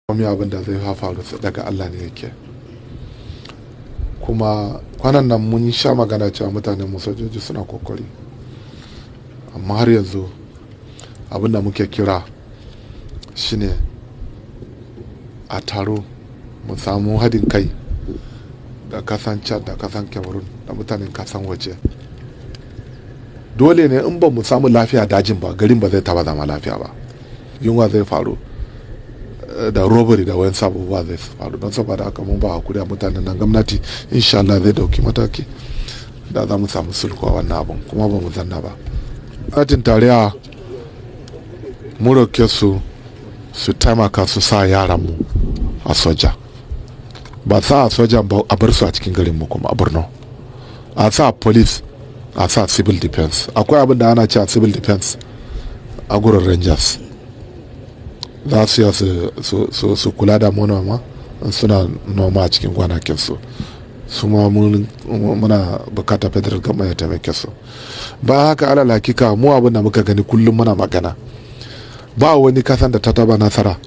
Komai abin da zai faru daga Allah ne yake. Kuma kwanan nan mun sha magana cewa mutanen mu sojoji suna kokari. Amma har yanzu abin da muke kira shine a taro mu samu haɗin kai da kasan Chad da kasan Cameroon da mutanen kasan waje. Dole ne in ba mu samu lafiya dajin ba, garin ba zai taba zama lafiya ba. Yunwa zai faru da robbery da wayan abubuwa zai faru. Don saboda haka mun ba hakuri a mutanen nan, gwamnati insha Allah zai dauki mataki da za mu samu sulhu a wannan abun, kuma ba mu zanna ba. Gwamnatin tarayya, mu roke su su taimaka su sa yaran mu a soja. Ba sa a soja ba, a bar su a cikin garin mu kuma a Borno. A sa police, a sa civil defense. Akwai abin da ana ce a civil defense a gurin rangers. Za su iya su kula da manoma in suna noma a cikin gonakinsu. Su ma muna bukata federal government ya taimake su. Bayan haka, alal hakika, mu abin da muka gani kullum muna magana. Ba wani kasan da ta taba nasara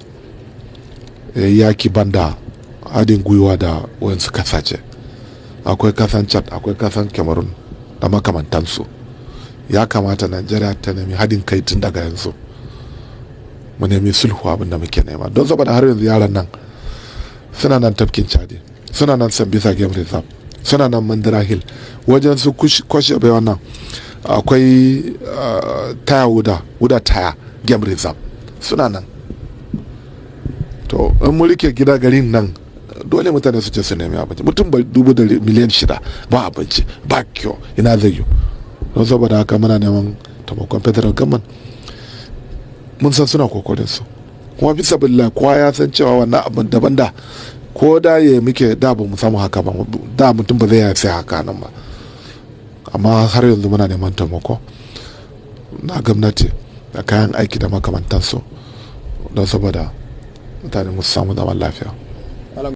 yaki banda haɗin gwiwa da wayansu kasashe. Akwai kasan Chad, akwai kasan Cameroon da makamantansu. Ya kamata Najeriya ta nemi haɗin kai tun daga yanzu. Mu nemi sulhu, abin da muke nema. Don saboda har yanzu yaran nan suna nan tafkin Chadi, suna nan Sambisa Game Reserve, suna nan Mandara Hill, wajen su kwashe bai wannan, akwai taya wuda, wuda taya Game Reserve, suna nan. To, in mu rike gida garin nan, dole mutane su ce su nemi abinci. Mutum ba 6 miliyan ba abinci ba kyau, ina zai yi? Don saboda haka muna neman taimakon federal government. Mun san suna kokarin su, kuma bisa billah kowa ya san cewa wannan abin daban da ko da ya muke da ba mu samu haka ba, da mutum ba zai sai haka nan ba. Amma har yanzu muna neman taimako na gwamnati da kayan aiki da makamantansu don saboda mutane mu samu zaman lafiya.